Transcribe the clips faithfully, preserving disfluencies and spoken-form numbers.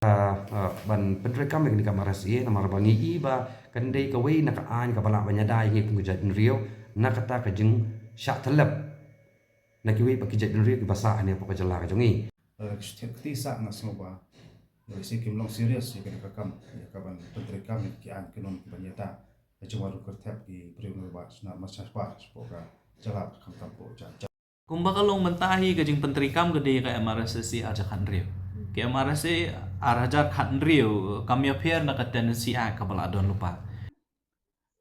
Ah, ah, ban pyntreikam ïa kane ka M R S S A namar ba ngi i ba kan dei kawei na ka aiñ kaba lah ban ïada ïa ngi kum ka jaitbynriew na kata ka jingshah tyllep na kiwei pat ki jaitbynriew kiba sah hangne hapoh ka jylla ka jong ngi. Eh, kti sah nga sngew ba lehse kim long serious ïa kane ka kam, ïa ka ban pyntreikam ïa ki aiñ ki nong kiban ïada ka jingwan ruh kyrthep ki briew nongïalam sha mar sha par shapoh ka jylla khamtam hapoh jait. Kumba ka long mynta hi ka jingpyntreikam ka dei ka M R S S A ar hajar khathynriew. Ka M R S S A ar hajar khathynriew kam ïapher na ka Tenancy Act kaba la don lypa.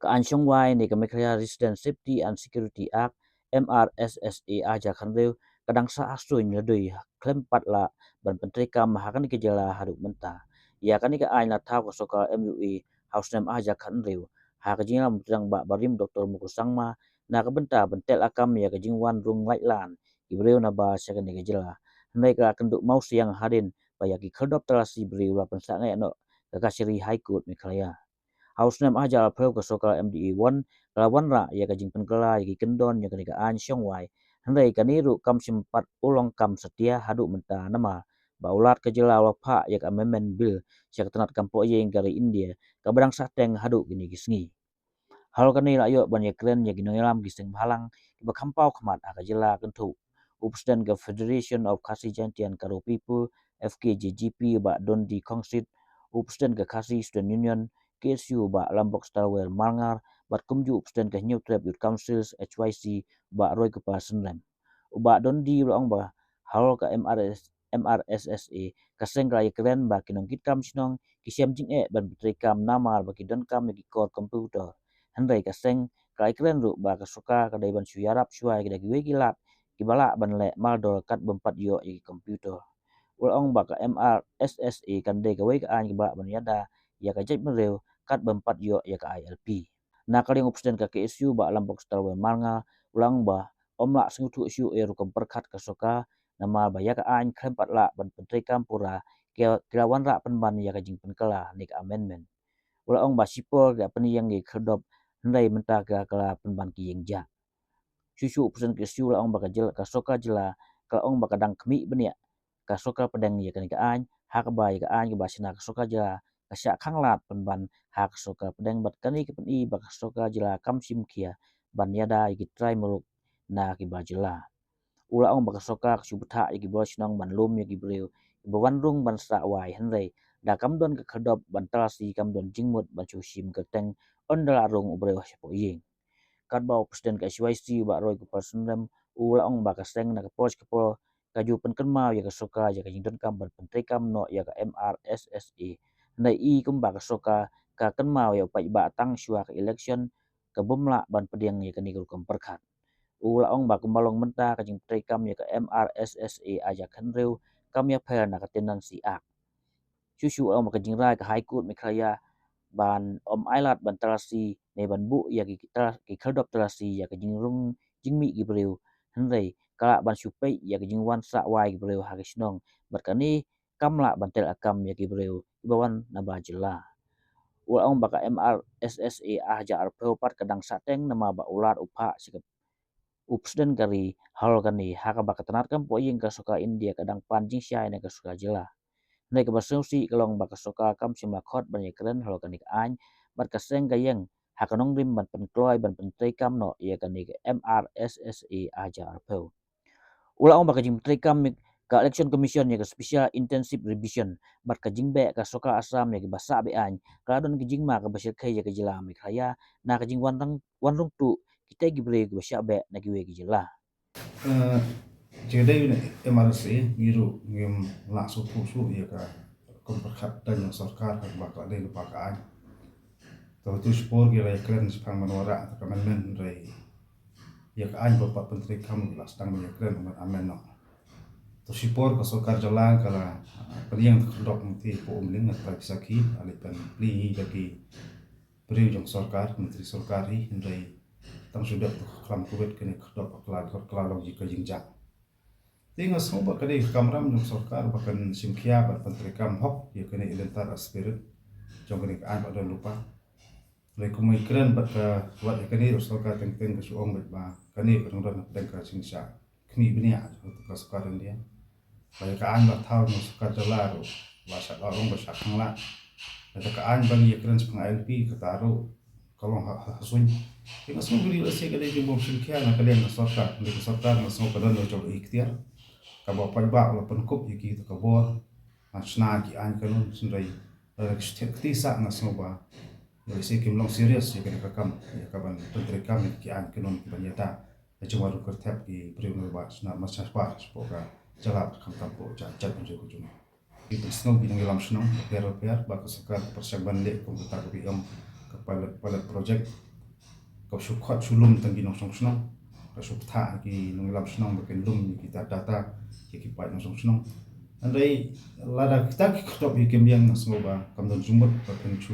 Ka aiñ shongwai ne ka Meghalaya Resident Safety and Security Act, M R S S A ar hajar khathynriew, ka dang sah ha suiñ la dei khlem pat lah ban pyntreikam ha kane ka jylla haduh mynta. Ïa kane ka aiñ la thaw ka sorkar M U A ha u snem ar hajar khathynriew ha ka jingïalam u Trai Bah Barim Doctor Muku Sangma na ka bynta ban teh lakam ïa ka jingwan rung laitlan ki briew na bar sha kane ka jylla. Hynrei ka la kynduh mawsiang hadien ba ïa ki khyrdop talasi briew la pynsangeh noh ka Kachari High Court Meghalaya. Ha u snem ar hajar arphew ka sorkar M D A one ka la wanrah ïa ka jingpynkylla ïa ki kyndon ïa kane ka aiñ shongwai. Hynrei kane ruh kam shym pat u long kam satia haduh mynta namar ba u Lat ka jylla u la phah ïa ka Amendment Bill sha ka tnat kam pohïing ka ri India kaba dang sah teng haduh kine ki sngi. Halor kane la ïoh ban ïakren ïa ki nongïalam ki seng bhalang kiba kham paw khmat ha ka jylla kynthup u President ka Federation of Khasi Jaintia and Garo People, F K J G P, Bah Dondi Khongsit, u President ka Khasi Student Union, K S U, Bah Lambok Starwell Malngar, bad kumjuh u President ka Hynñiewtrep Youth Councils, H Y C, Bah Roykuper Synrem. U Bah Dondi u la ong ba halor ka M R S M R S S A, ka seng ka la ïakren ba ki nongkitkam shnong ki shem jingeh ban pyntreikam namar ba ki donkam ïa ki kor computer. Hynrei ka seng ka la ïakren ruh ba ka sorkar ka dei ban shu ïarap shuwa ïa ki da kiwei ki lad kiba lah ban leh mardor kat bym pat ïoh ïa ki computer. U la ong ba ka M R S S A kan dei kawei ka aiñ kaba lah ban ïada ïa ka jaitbynriew kat bym pat ïoh ïa ka I L P. Na ka liang u President ka K S U Bah Lambok Starwell Malngar u la ong ba ym lah sngewthuh shuh ïa rukom pyrkhat ka sorkar namar ba ïa ka aiñ khlem pat lah ban pyntreikam pura ki la wanrah pynban ïa ka jingpynkylla ne ka amendment. U la ong ba shipor ki la pynïeng ïa ki khyrdop hynrei mynta ka la pynban ki ïing jah. Shuh shuh u President K S U u la ong ba ka jylla, ka sorkar jylla ka la ong ba ka dang khmih bniah ka sorkar pdeng ïa kane ka aiñ ha kaba ïa ka aiñ kaba shna ka sorkar jylla ka shah khanglad pynban ha ka sorkar pdeng bad kane ka pyni ba ka sorkar jylla kam shim khia ban ïada ïa ki trai mruk na kiba jylla. U la ong ba ka sorkar ka shu bthah ïa ki bor shnong ban lum ïa ki briew kiba wan rung ban sah wai hynrei da kam don ka khyrdop ban talasi kam don jingmut ban shu shim kyrteng ynda la rung u briew shapoh ïing. Katba u President ka H Y C Bah Roykuper Synrem u la ong ba ka seng na ka por sha ka por ka ju pynkynmaw ïa ka sorkar ïa ka jingdonkam ban pyntreikam noh ïa ka M R S S A. Hynrei i kumba ka sorkar ka kynmaw ïa u paidbah tang shuwa ka election ka bym lah ban pdiang ïa kane ka rukom pyrkhat. U la ong ba kumba long mynta ka jingpyntreikam ïa ka M R S S A ar hajar khathynriew kam ïapher na ka Tenancy Act. Shuh shuh u la ong ba ka jingrai ka High Court Meghalaya ban ym ailad ban talasi ne ban buh ïa ki, ki khyrdop talasi ïa ka jingrung jingmih ki briew hynrei ka lah ban shu peit ïa ka jingwan sah wai ki briew ha ki shnong bad kane kam lah ban teh lakam ïa ki briew kiba wan na bar jylla. U la ong ba ka M R S S A ar hajar arphew pat ka dang sah teng namar ba u Lat u phah sha ka u President ka ri halor kane ha kaba ka tnat kam pohïing ka sorkar India ka dang pan jingshai na ka sorkar jylla. Hynrei kaba sngewsih ka long ba ka sorkar kam shym la khot ban ïakren halor kane ka aiñ bad ka seng ka ïeng ha ka nongrim ban pynkloi ban pyntreikam noh ïa kane ka M R S S A ar hajar arphew. U la ong ba ka jingpyntreikam ka Election Commission ïa ka Special Intensive Revision bad ka jingbeh ka sorkar Assam ïa kiba sah be-aiñ ka la don ka jingma kaba shyrkhei ïa ka jylla Meghalaya na ka jingwan rung, wan rung tuh kita ki briew kiba shah beh na kiwei ki jylla. Eh, jingdei na M R S S A ngi ruh ngim lah sngewthuh shuh ïa ka rukom pyrkhat jong sorkar kaba ka dei kaba ka aiñ. To tu shipor ki la ïakren shaphang ban wanrah ka amendment hynrei ïa ka aiñ ba pat pyntreikam la sdang ban ïakren ban amend noh. To shipor ka sorkar jylla ka la pynïeng ka khyrdop mynta hapoh Umling ha ka tarik Baisakhi, ha leit ban plie hi da ki briew jong sorkar, myntri sorkar hi, hynrei tang shu dep ka klam Covid kane ka khyrdop ka la, ka la long ka jingjia. Te nga sngew ba ka dei ka kamram jong sorkar ba kan shim khia ban pyntreikam hok ïa kane i lynter spirit jong kane ka aiñ ba don lypa. Lei kum i kren bad ka, wat ïa kane ruh sorkar teng teng ka shu ong bad ba kane ka dang don hapdeng ka jingshah khmih bniah jong ka sorkar India. Ba ïa ka aiñ ba thaw na ka jylla ruh ba shah la long ba shah khang la. Lada ka aiñ ba ngi ïa kren shaphang I L P kata ruh ka long ha, ha, ha suiñ. Ïa ka sngewbha lehse ka dei jingmut shim khia na ka liang ka sorkar, na ka sorkar nga sngew ka don ka jong i ikhtiar kaba paidbah la pynkup ïa kita ka bor. Nga shna ki aiñ kanun, hynrei lada ka shu thied kti sah nga sngew ba lehse kim long serious ïa kane ka kam, ïa ka ban pyntreikam ïa ki aiñ kanun ki ban ïada. Ka jingwan ruh kyrthep ki briew ngi ba shna ma shna ba shapoh ka jylla khamtam hapoh jait jait bynriew ka jong ngi. Ki pynsngew ki nongïalam shnong bapher bapher ba ka sorkar ka pyrshang ban leh kum kata kaba ong ka pilot, pilot project. Ka shu khot shu lum tang ki nongshong shnong. Ka shu ktah ki nongïalam shnong ba kin lum ki data ïa ki paid nongshong shnong. Hynrei lada kita ki khyrdop ïa ki ïeng nga sngew ba kam don jingmut ba phin shu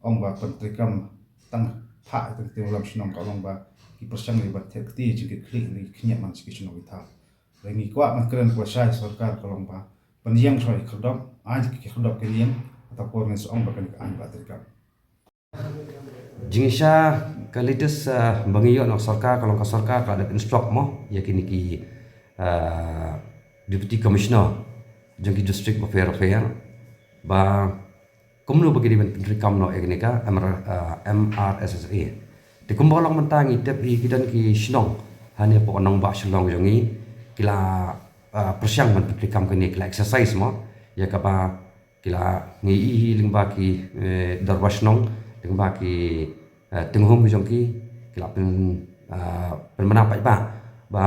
ong ba pyntreikam tang phah tang ki nongïalam shnong, ka long ba ki pyrshang ïa ba thied kti jingkitkhlieh ïa ki khyndiat man sha ki shnong ki thaw. Hynrei ngi kwah ban kren kaba shai sorkar ka long ba pynïeng shuwa ki khyrdop, ai ki khyrdop kin ïeng, kata por ngin sa ong ba kane ka aiñ ba treikam. Jingshisha ka latest, ah, ba ngi ïoh na sorkar ka long ka sorkar ka la dep instruct mo ïa kine ki, ah, Deputy Commissioner jong ki district bapher bapher ba kumno ba ki dei ban pyntreikam noh ïa kane ka M R, ah, M R S S A. Te kumba long mynta ngi tip hi ki don ki shnong hangne hapoh nongbah Shillong jong ngi ki la, ah, pyrshang ban pyntreikam kane, ki la exercise mo ïa kaba ki la ngi ïohi lyngba ki, eh, dorbar shnong, lyngba ki, eh, tynghum ki jong ki, ki la pyn, ah, pynbna paidbah ba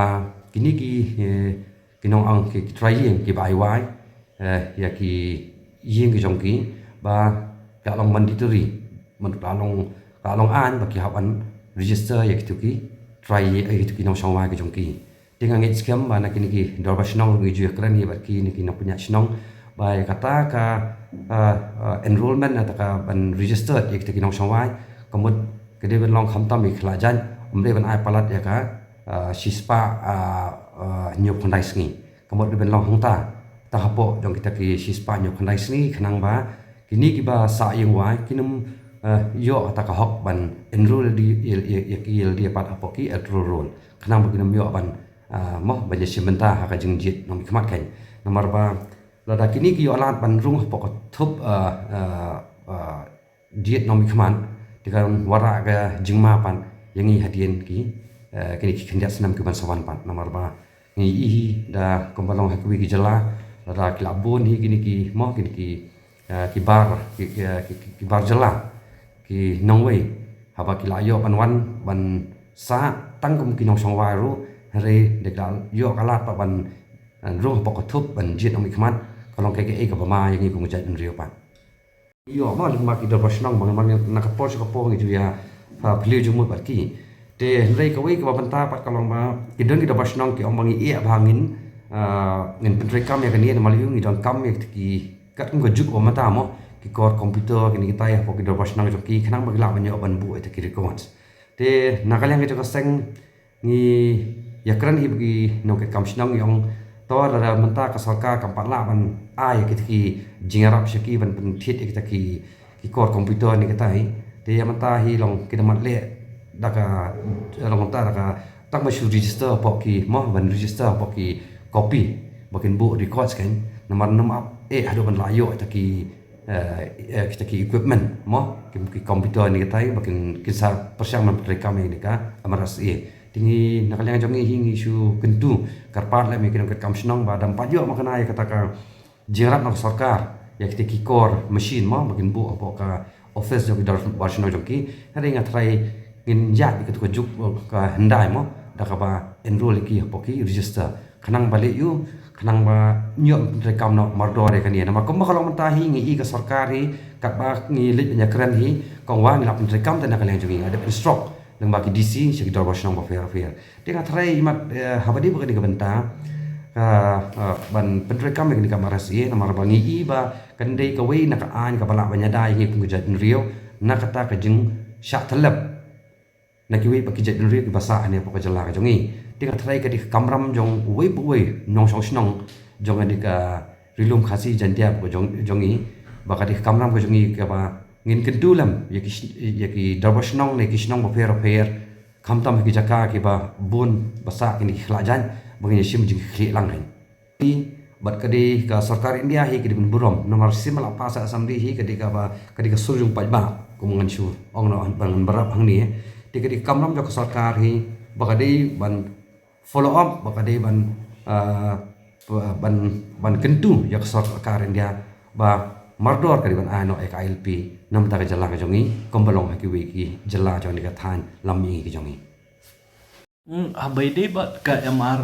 kine ki, eh, ki nongong ki, ki trai ïing kiba ai wai, eh, ïa ki ïing ki jong ki ba ka long mandatory, man ka long, ka long aiñ ba ki hap ban register ïa kito ki trai, ïa kito ki nongshong wai ki jong ki. Te nga ngeit skhem ba na kine ki dorbar shnong ruh ngi ju ïakren hi bad kine ki nongpynïaid shnong ba ïa kata ka, ah, ah, enrollment, ïa kata ka ban register ïa kita ki nongshong wai ka mut ka dei ban long khamtam ïa ki khlajaiñ, ym dei ban ai palat ïa ka, ah, shispah, ah, ah, hynñiewphew khyndai sngi. Ka mut dei ban long hangta tang hapoh jong kita ki shispah hynñiewphew khyndai sngi khnang ba kine kiba sah ïing wai kin ym, eh, ïoh kata ka hok ban enroll ïa, ïa, ïa, ïa ki ïa lade pat hapoh ki electoral roll. Khnang ba kin ym ïoh ban, ah, mo, ban ïashim bynta ha ka jingjied nongmihkhmat kein. Namar ba lada kine ki ïoh lad ban rung hapoh ka thup, ah, ah, ah, jied nongmihkhmat, te kan wanrah ka jingma pat ïa ngi hadien ki, eh, kine ki khyndiat snem ki ban sa wan pat. Namar ba ngi ïohi da kumba long ha kiwei ki jylla, lada ki la bun hi kine ki, mo, kine ki, eh, ki bar, ki, ki, ki, ki, ki bar jylla, ki nongwei, haba ki la ïoh ban wan ban sah tang kum ki nongshong wai ruh, hynrei da ki la ïoh ka lad pat ban, eh, rung hapoh ka thup ban jied nongmihkhmat, ka long kaei kaei kaba ma ïa ngi kum ka jaitbynriew pat. Ïoh ma lyngba ki dorbar shnong, bang, bang na ka por sha ka por ngi ju ïa, ah, phylliew jingmut bad ki. Te hynrei kawei kaba bynta pat ka long ba ki don ki dorbar shnong ki ong ba ngi ïeh ba ngin, ah, ngin pyntreikam ïa kane, namar ïa u ngi donkam ïa ki katkum ka juk ba mynta mo, ki kor computer kine kita hapoh ki dorbar shnong jong ki khnang ba ki lah ban ïoh ban buh ïa ki records. Te na ka liang ka jong ka seng ngi ïakren hi bad ki nongtrei kam shnong, ngi ong to lada mynta ka sorkar kam pat lah ban ai ïa kita ki jingïarap sha ki ban pynthied ïa kita ki, ki kor computer ne kita hi. Te ïa mynta hi long ki da mad leh da ka, long ta da ka tang ba shu register hapoh ki, mo, ban register hapoh ki copy ba kin buh records kein. Namar ym ap eh haduh ban lah ïoh kita ki, eh, eh, kita ki equipment, mo, ki, ki computer ne kita hi ba kin, kin sa pyrshang ban pyntreikam ïa kane ka M R S S A. Te ngi na ka liang jong ngi hi ngi shu kyntu kyrpad lem ïa ki nongtrei kam shnong ba da ym pat ïoh ma kane ïa kata ka jingïarap na ka sorkar ïa kita ki kor machine, mo, ba kin buh hapoh ka office jong ki dorbar shnong jong ki. Hynrei nga tharai ngin ïaid ïa katu ka juk ka hyndai, mo, da kaba enroll ïa ki hapoh ki register. Khnang ba leh ïa u, khnang ba ngin ïoh pyntreikam noh mardor ïa kane. Namar kumba ka long mynta hi ngi i ka sorkar hi, katba ngi leit ban ïakren hi, ka ong ba ngi la pyntreikam te na ka liang jong ngi nga dep instruct lyngba ki D C sha ki dorbar shnong bapher bapher. Te nga tharai imat, eh, haba dei ba kane ka bynta ka, eh, ban pyntreikam ïa kane ka M R S S A, namar ba ngi i ba kan dei kawei na ka aiñ kaba lah ban ïada ïa ngi kum ka jaitbynriew na kata ka jingshah tyllep na kiwei pat ki jaitbynriew kiba sah hangne hapoh ka jylla ka jong ngi. Te nga tharai ka dei ka kamram jong uwei pa uwei u nongshong shnong jong kane ka Ri Lum Khasi Jaiñtia jong, jong ngi, ba ka dei ka kamram ka jong ngi kaba ngin kyntu lem ïa ki sh-, ïa ki dorbar shnong ne ki shnong bapher bapher, khamtam ha ki jaka kiba bun ba sah kine ki khlajaiñ, ba ngin ïashim jingkitkhlieh lang kein. Ngi Bad ka dei ka sorkar India hi ka dei ban burom. Namar shisien ba la pass assembly hi ka dei kaba, ka dei ka sur jong paidbah, kum ngan shu ong noh ban ngan bynrap hangne. Te ka dei ka kamram jong ka sorkar hi ba ka dei ban follow up, ba ka dei ban, ah, ban, ban kyntu ïa ka sorkar India ba mardor ka dei ban ai noh ïa ka I L P namar ka jylla ka jong ngi, kumba long ha kiwei ki jylla jong ngi, ka thaiñ lam mihngi ka jong ngi. Hmm, haba ïadei bad ka M R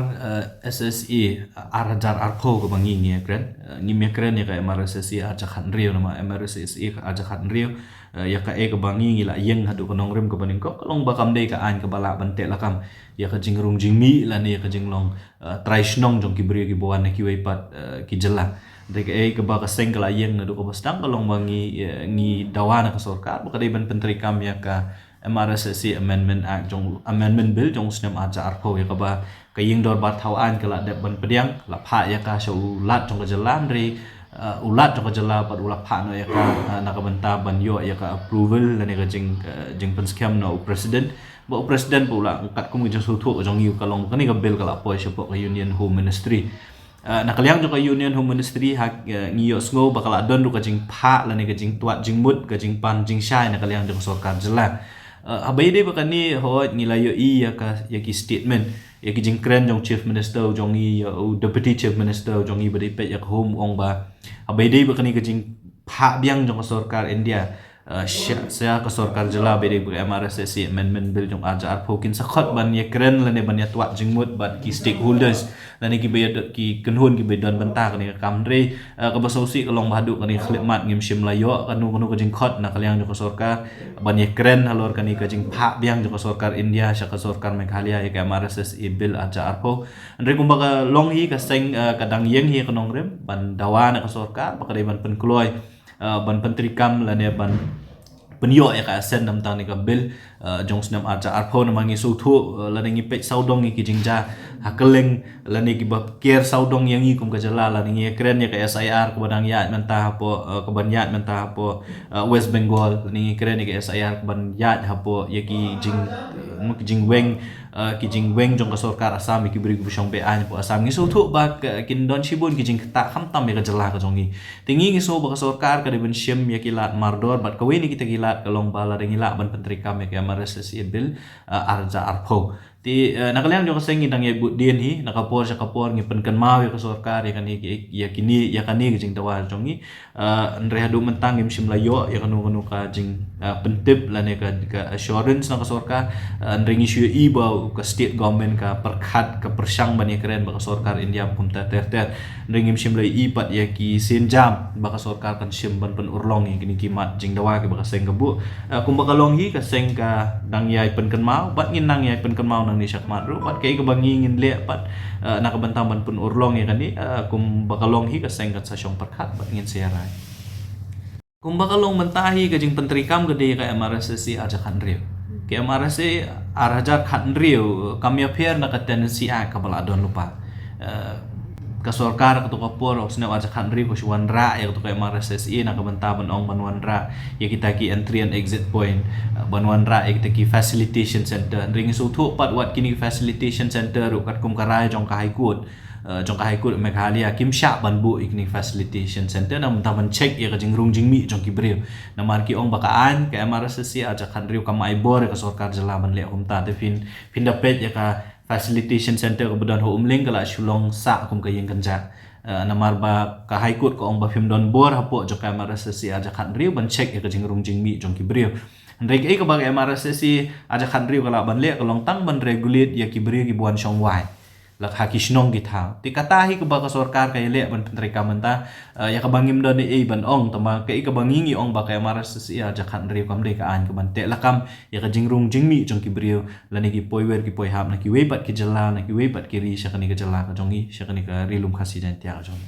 S S A ar hajar arphew kaba ngi ngi ïakren, eh, ngim ïakren ïa ka M R S S A ar hajar khathynriew, namar M R S S A ar hajar khathynriew, eh, ïa kaei kaba ngi ngi la ïeng haduh ka nongrim kaba nyngkong ka long ba kam dei ka aiñ kaba lah ban teh lakam ïa ka jingrung jingmih lane ïa ka jinglong, eh, trai shnong jong ki briew kiba wan na kiwei pat, eh, ki jylla. Hynrei kaei kaba ka seng ka la ïeng naduh kaba sdang ka long ba ngi, eh, ngi dawa na ka sorkar ba ka dei ban pyntreikam ïa ka M R S S A Amendment Act jong, Amendment Bill jong u snem ar hajar arphew, ïa kaba ka ïing dorbar thaw aiñ ka la dep ban pdiang, la phah ïa ka sha u Lat jong ka jylla, hynrei, eh, u Lat jong ka jylla pat u la phah noh ïa ka, eh, na ka bynta ban ïoh ïa ka approval lane ka jing, eh, jingpynskhem na u President. Ba u President pat u la, katkum ka jingsngewthuh ka jong ngi, ka long kane ka bill ka la poi shapoh ka Union Home Ministry. Eh, na ka liang jong ka Union Home Ministry ha, eh, ngi ïohsngew ba ka la don ruh ka jingphah lane ka jingtwad jingmut, ka jingpan jingshai na ka liang jong ka sorkar jylla. Eh, haba ïadei bad kane, hooid, ngi la ïohi ïa ka, ïa ki statement, ïa ki jingkren jong Chief Minister jong ngi, ïa u Deputy Chief Minister jong ngi ba dei peit ïa ka Home, u ong ba haba ïadei bad kane ka jingphah biang jong ka sorkar India, eh, sha, sha ka sorkar jylla, ba ïadei bad ka M R S S A Amendment Bill jong ar hajar arphew, kin sa khot ban ïakren lane ban ïatwad jingmut bad ki stakeholders lane kiba ïa, ki kynhun kiba ïadon bynta kane ka kam, hynrei, eh, kaba sngewsih ka long ba haduh kane ka khyllipmat ngim shym la ïoh kano kano ka jingkhot na ka liang jong ka sorkar ban ïakren halor kane ka jingphah biang jong ka sorkar India sha ka sorkar Meghalaya ïa ka M R S S A Bill ar hajar arphew. Hynrei kumba ka long hi, ka seng, eh, ka dang ïeng hi ka nongrim ban dawa na ka sorkar ba ka dei ban pynkloi, eh, ban pyntreikam lane ban pynïoh ïa ka assent namar kane ka bill, eh, jong u snem ar hajar arphew, namar ngi sngewthuh, eh, lane ngi peit sawdong ïa ki jingjia ha kylleng lane kiba ker sawdong ïa ngi kum ka jylla, lane ngi ïakren ïa ka S I R kaba dang ïaid mynta hapoh, eh, kaban ïaid mynta hapoh, eh, West Bengal, lane ngi ïakren ïa ka S I R kaban ïaid hapoh ïa ki jing, eh, ki jingweng, eh, ki jingweng jong ka sorkar Assam, ïa ki briew kiba shong be-aiñ hapoh Assam. Ngi sngewthuh ba ka, kin don shibun ki jingktah khamtam ïa ka jylla ka jong ngi. Te ngi ngi sngew ba ka sorkar ka dei ban shim ïa ki lad mardor, bad kawei na kita ki lad ka long ba lada ngi lah ban pyntreikam ïa ka M R S S A Bill, eh, ar hajar arphew. Te, eh, na ka liang jong ka seng ngi dang ïa bud dien hi, na ka por sha ka por ngi pynkynmaw ïa ka sorkar ïa kane, ïa kine, ïa kane ka jingdawa jong ngi. Eh, hynrei haduh mynta ngim shym la ïoh ïa kano kano ka jing, eh, pyntip lane ka, ka assurance na ka sorkar. Eh, hynrei ngi shu ïohi ba ka state government ka pyrkhat, ka pyrshang ban ïakren bad ka sorkar India kumta ter ter. Hynrei ngim shym la ïohi pat ïa ki sienjam ba ka sorkar kan shim ban pynurlong ïa kine ki mat jingdawa kiba ka seng ka buh. Eh, kumba ka long hi, ka seng ka dang ïai pynkynmaw bad ngin nang ïai pynkynmaw nangne shakhmat ruh, bad kaei kaba ngi ngin leh pat, eh, na ka bynta ban pynurlong ïa kane, eh, kumba ka long hi, ka seng kan sa shong pyrkhat bad ngin sa ïarai. Kumba ka long mynta hi, ka jingpyntreikam ka dei ka M R S S A ar hajar khathynriew. Ka M R S S A ar hajar khathynriew kam ïapher na ka Tenancy Act kaba la don lypa. Eh, ka sorkar kato ka por, u snem ar hajar khathynriew, ka shu wanrah ïa kato ka M R S S A na ka bynta ban ong ban wanrah ïa kita ki entry and exit point, eh, ban wanrah ïa kita ki facilitation center. Hynrei ngi sngewthuh pat wat kine ki facilitation center ruh katkum ka rai jong ka High Court, eh, jong ka High Court Meghalaya, kim shah ban buh ïa kine facilitation center na ka bynta ban check ïa ka jingrung jingmih jong ki briew. Namar ki ong ba ka aiñ, ka M R S S A ar hajar khathynriew kam ai bor ïa ka sorkar jylla ban leh kumta. Te phin, phin da peit ïa ka facilitation center kaba don ha Umling ka la shu long sah kum ka ïing kynjah. Eh, namar ba ka High Court ka ong ba phim don bor hapoh jong ka M R S S A ar hajar khathynriew ban check ïa ka jingrung jingmih jong ki briew. Hynrei kaei kaba ka M R S S A ar hajar khathynriew ka lah ban leh ka long tang ban regulate ïa ki briew kiba wan shong wai la ha ki shnong ki thaw. Te kata hi kaba ka sorkar ka ïaleh ban pyntreikam mynta, eh, ïa kaba ngim don ei ei ban ong, tangba kaei kaba ngi ngi ong ba ka M R S S A ar hajar khathynriew kam dei ka aiñ kaban teh lakam ïa ka jingrung jingmih jong ki briew lane ki poiwer ki poihap na kiwei pat ki jylla, na kiwei pat ki ri, sha kane ka jylla ka jong ngi, sha kane ka Ri Lum Khasi Jaiñtia ka jong ngi.